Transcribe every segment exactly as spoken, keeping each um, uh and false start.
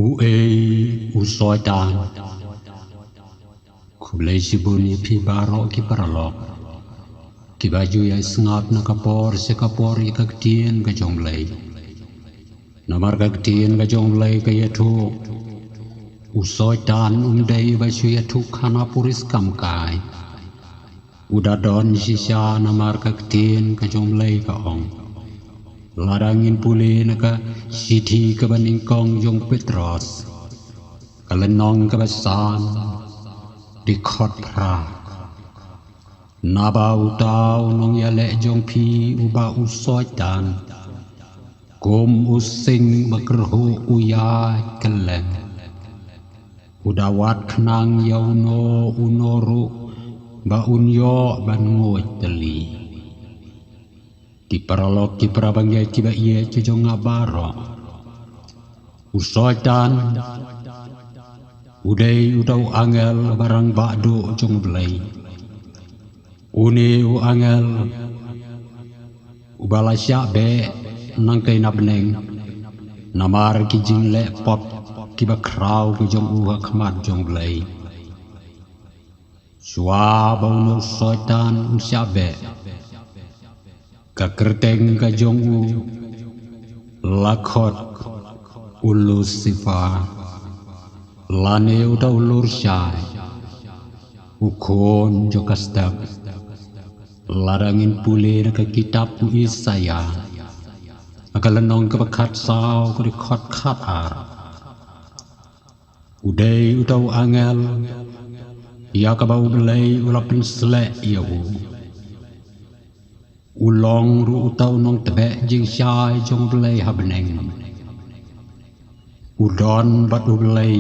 U ei u Soitan. Khublei shibun ïa phi baroh ki paralok kiba ju ïa sngap na ka por sha ka por ïa ka ktien ka jong Blei. Namar ka ktien ka jong Blei ka ïathuh, u Soitan um dei ba shu ïathuh khana puris kam kai. U da don shisha namar ka ktien ka jong Blei ka ong. Lada ngin pule na ka shithi kaba nyngkong jong Petros, ka lynnong kaba san, dkhot phra. Naba uta u nongïaleh jong phi uba u Soitan, kum u sing ba kyrhuh u ïaid kylleng, u da wad khnang ïa uno uno ruh ba un ïoh ban nguid tylli. Ki paralok ki parabangeit kiba ïeit ki jong nga baroh, u Soitan u dei uta u angel ba rangbah duh jong Blei. Une u angel uba la shah beh nangkei na bneng namar ki jingleh pop kiba khraw ki jong u ha khmat jong Blei. Shuwa ba une u Soitan un shah beh, ka kyrteng ka jong u la khot u Lusifer, lane uta u lurshai, u khun jong ka step. Lada ngin pule na ka kitab u Isaïah, ha ka lynnong kaba khatsaw, ka dkhot khatar. U dei uta u angel ïa kaba U Blei u la pynsleh ïa u. U long ruh uta u nongtbeh jingshai jong U Blei ha bneng. U don bad U Blei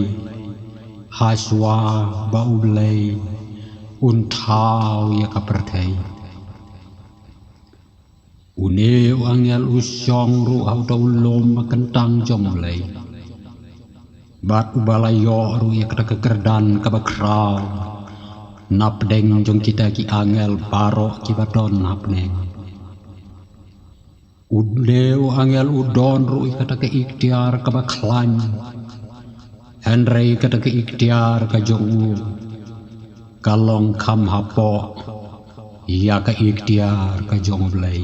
hashuwa ba U Blei un thaw ïa ka pyrthei. Une u angel u shong ruh ha uta u lum ba kyntang jong U Blei, bad uba la ïoh ruh ïa kata ka kyrdan kaba khraw na pdeng jong kita ki angel baroh kiba don ha bneng. Une u angel u don ruh ïa kata ka iktiar kaba khlaiñ, hynrei kata ka iktiar ka jong u ka long kham hapoh ïa ka iktiar ka jong U Blei.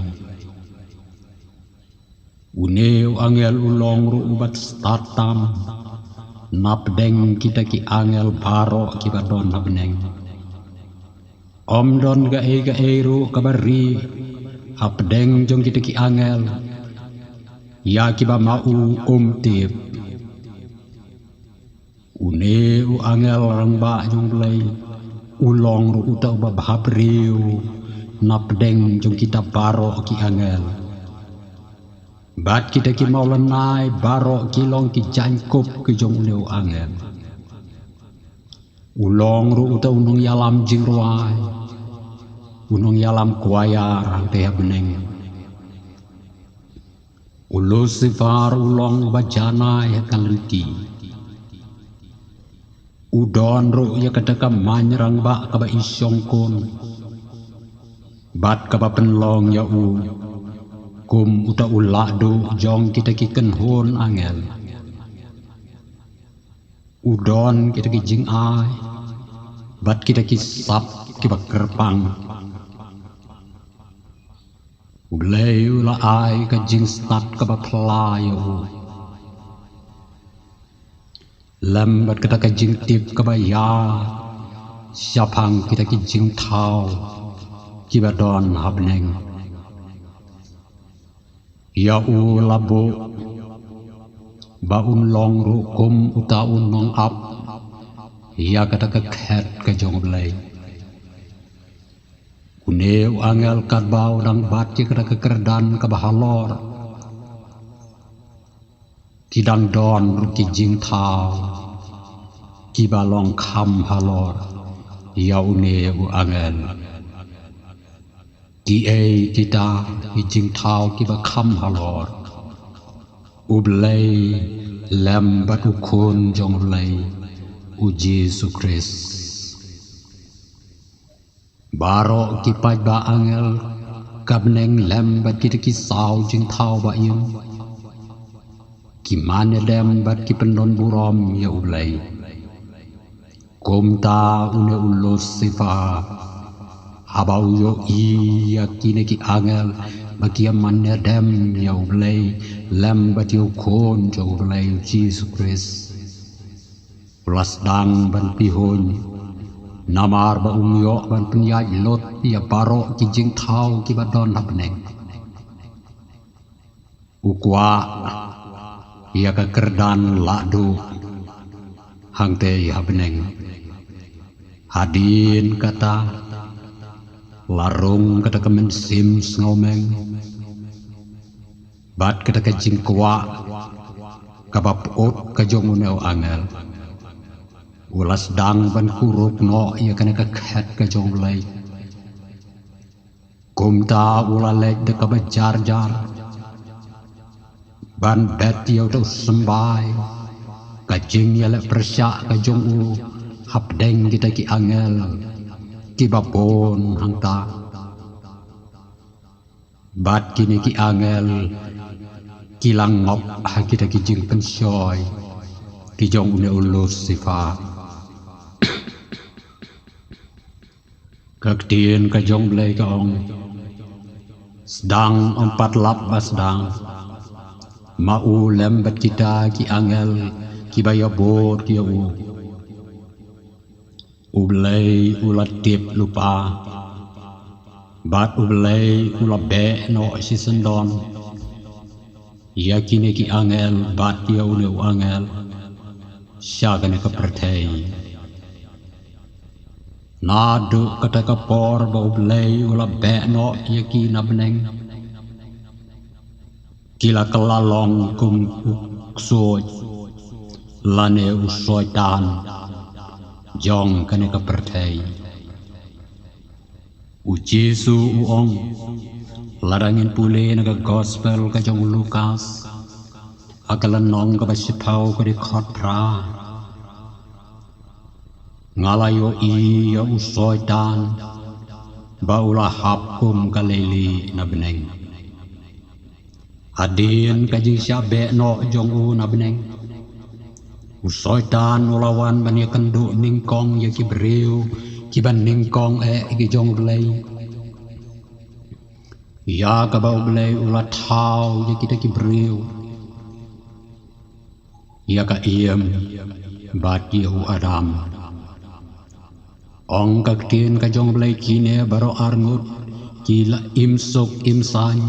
Une u angel u long ruh uba stad tam na pdeng kita ki angel baroh kiba don ha bneng. Ym don kaei kaei ruh kaba ri ha pdeng jong kita ki angel ïa kiba ma u um tip. Une u angel rangbah jong U Blei u long ruh uta uba bhabriew na pdeng jong kita baroh ki angel. Bad kita ki mawlynnai baroh ki long ki jaiñkup ki jong une u angel. U long ruh uta u nongïalam jingrwai, u nongïalam kwayar hangtei ha bneng. U Lusifer u long uba janai ha ka lynti. U don ruh ïa kata ka main rangbah kaba i shongkun bad kaba pynlong ïa u kum uta u lahduh jong kita ki kynhun angel. U don kita ki jingai bad kita ki sap kiba kyrpang. U Blei u la ai ka jingstad kaba phylla ïa u, lem bad kata ka jingtip kaba ïa shaphang kita ki jingthaw kiba don ha bneng. Ïa u la buh ba un long ruh kum uta u nongap ïa kata ka khet ka jong U Blei. Une u angel katba u dang bat ïa kata ka kyrdan kaba halor, ki dang don ruh ki jingthaw kiba long kham halor ïa une u angel. Kiei kita ki jingthaw kiba kham halor? U Blei lem bad u Khun jong U Blei, u Jisu Khrist. Baroh ki paidbah angel ka bneng lem bad kita ki saw jingthaw ba im, ki mane dem bad ki pyndon burom ïa U Blei. Kumta une u Lusifer, haba u ïohi ïa kine ki angel ba ki ïa mane dem ïa U Blei lem bad ïa u Khun jong U Blei, U Jisu Khrist, u la sdang ban pihuiñ, namar ba um ïoh ban pynïaid lut ïa baroh ki jingthaw kiba don ha bneng. U kwah ïa ka kyrdan lahduh hangtei ha bneng. Hadien kata, la rung kata ka mynsiem sngewmeng bad kata ka jingkwah kaba pyut ka jong une u angel. U la sdang ban kurup noh ïa kane ka khet ka jong U Blei. Kumta u la leit da kaba jar jar ban bet ïa uta u symbai, ka jingïaleh pyrshah ka jong u hapdeng kita ki angel kiba bun hangta. Bad kine ki angel ki la ngop ha kita ki jingpynshoi ki jong une u Lusifer. Ka ktien ka jong U Blei ka ong, sdang, ym pat lap ba sdang, ma u lem bad kita ki angel kiba ïabud ïa u. U Blei u la tip lypa, bad U Blei u la beh noh shisyndon ïa kine ki angel bad ïa une u angel sha kane ka pyrthei. Naduh kata ka por ba U Blei u la beh noh ïa ki na bneng, ki la kylla long kum u ksuid lane u soitan jong kane ka pyrthei. U Jisu u ong, lada ngin pule na ka gospel ka jong u Lukas, ha ka lynnong kaba shiphew, ka dkhot phra, nga la ïohi ïa u soitan ba u la hap kum ka leilieh na bneng. Hadien ka jingshah beh noh jong u na bneng, u soitan u la wan ban ïakynduh nyngkong ïa ki briew kiba nyngkong eh ki jong U Blei, ïa kaba U Blei u la thaw ïa kita ki briew, ïa ka Im bad ïa u Adam. Ong ka ktien ka jong U Blei, kine baroh arngut ki la im suk im saiñ,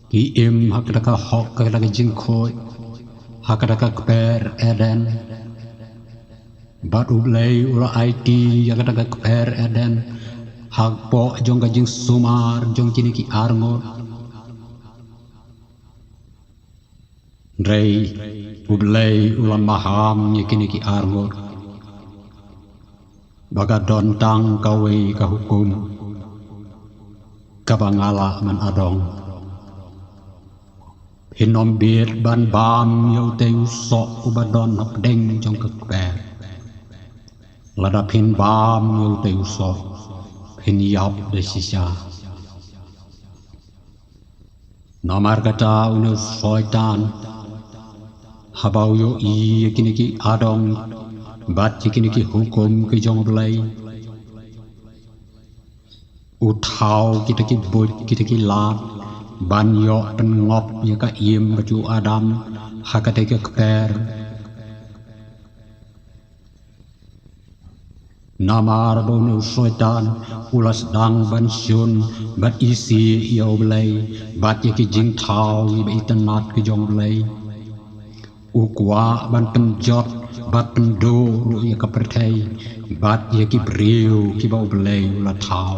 ki im ha kata ka hok, ha kata ka jingkhuid, ha kata ka kper Eden. Bad U Blei u la aiti ïa kata ka kper Eden hapoh jong ka jingsumar jong kine ki arngut. Hynrei U Blei u la maham ïa kine ki arngut ba ka don tang kawei ka hukum kaba nga lah ban adong: phin ym bit ban bam ïa utei u soh uba don hapdeng jong ka kper. Lada phin bam ïa utei u soh, phin ïap da shisha. Namar kata une u soitan, haba u ïohi ïa kine ki adong bad ïa kine ki hukum ki jong U Blei, u thaw kita ki buit, kita ki lad ban ïoh pynngop ïa ka Im bad u Adam ha katei ka kper. Namar ba une u soitan u la sdang ban shun bad isih ïa U Blei bad ïa ki jingthaw kiba itynnad ki jong U Blei. U kwah ban pynjot bad pynduh ruh ïa ka pyrthei bad ïa ki briew kiba U Blei u la thaw.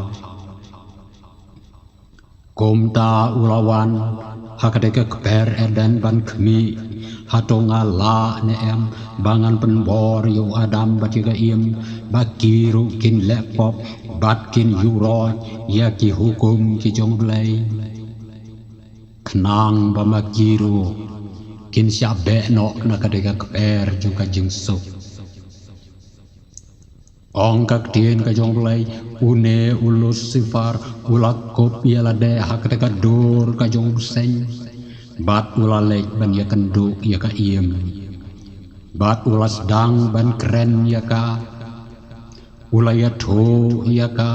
Kumta u la wan ha katei ka kper Eden ban khmih, hato nga lah ne em ba ngan pynbor ïa u Adam bad ïa ka Im, ba ki ruh kin leh pop bad kin ïuh roi ïa ki hukum ki jong U Blei, khnang ba ma ki ruh kin shah beh noh na katei ka kper jong ka jingsuk? Ong ka ktien ka jong U Blei, une u Lusifer u la kup ïa lade ha katei ka dur ka jong u bseiñ, bad u la leit ban ïakynduh ïa ka im, bad u la sdang ban kren ïa ka, u la ïathuh ïa ka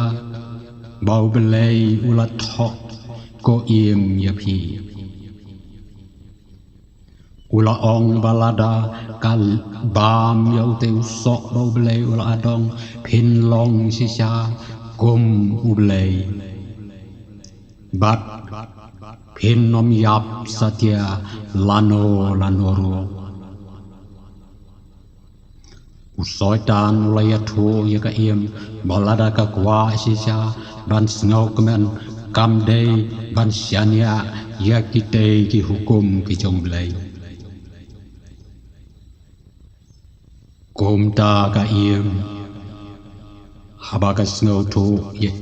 ba U Blei u la thok ko im ïa phi. U la ong ba lada ka bam ïa utei u soh ba U Blei u la adong, phin long shisha kum U Blei, bad phin ym ïap satia lano lano ruh. U Soitan u la ïathuh ïa ka im ba lada ka kwah shisha ban sngewkmen, kam dei ban shaniah ïa kitei ki hukum ki jong U Blei. Kumta ka im, haba ka sngewthuh ïa,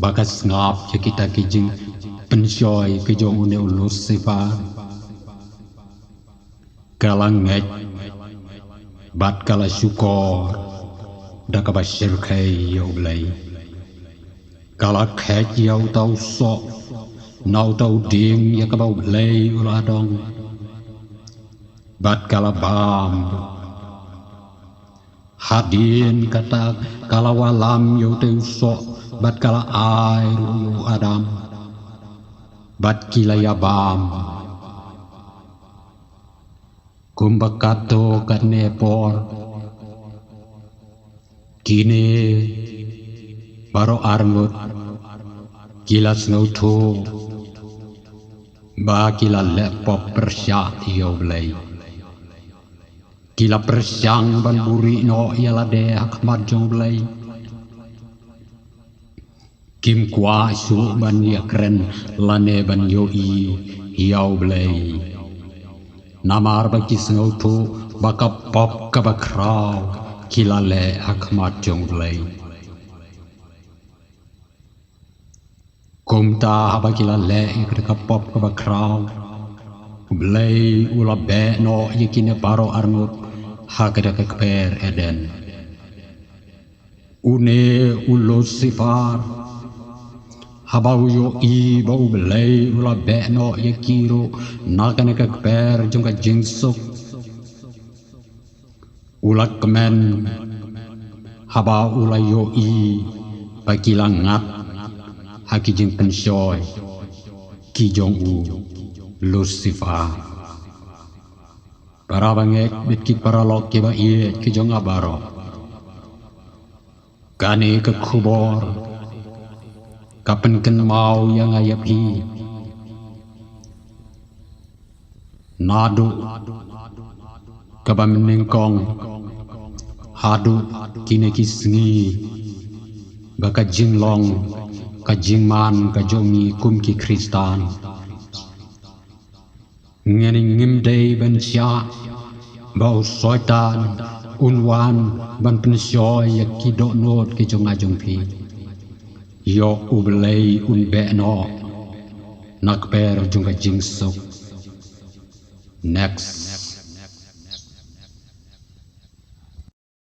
ba ka sngap ïa kita ki jingpynshoi ki jong une u Lucifer, ka la ngeit bad ka la shukor da kaba shyrkhei ïa U Blei. Ka la kheit ïa uta u soh na uta u dieng ïa kaba U Blei u la adong, bad ka la bam. Hadien kata ka la wallam ïa utei u soh, bad ka la ai ruh ïa u Adam, bad ki la ïabam. Kumba katto katne por, kine baroh arngut ki la sngewthuh ba ki la leh pop pyrshah ïa U Blei. Ki la pyrshang ban buhrieh noh ïa lade ha khmat jong U Blei. Kim kwah shuh ban ïakren lane ban ïohi ïa U Blei, namar ba ki sngewthuh ba ka pop kaba khraw ki la leh ha khmat jong U Blei. Kumta haba ki la leh ïa kata ka pop kaba khraw, U Blei u la beh noh ïa kine baroh arngut ha kata ka kper Eden. Une u Lucifer, haba u ïohi ba U Blei u la beh noh ïa ki ruh na kane ka kper jong ka jingsuk, u la kmen haba u la ïohi ba ki la ngat ha ki jingpynshoi ki jong u Lucifer. Para bangeit bad ki paralok kiba ïeit ki jong nga baroh, kane ka khubor ka pynkynmaw ïa nga ïa phi naduh kaba mynnyngkong haduh kine ki sngi, ba ka jinglong, ka jingman ka jong ngi kum ki Khristan. Ngin, ngim dei ban shah ba u Soitan un wan ban pynshoi ïa ki dohnud ki jong nga jong phi. Ïoh U Blei un beh noh na kper jong ka jingsuk. Next.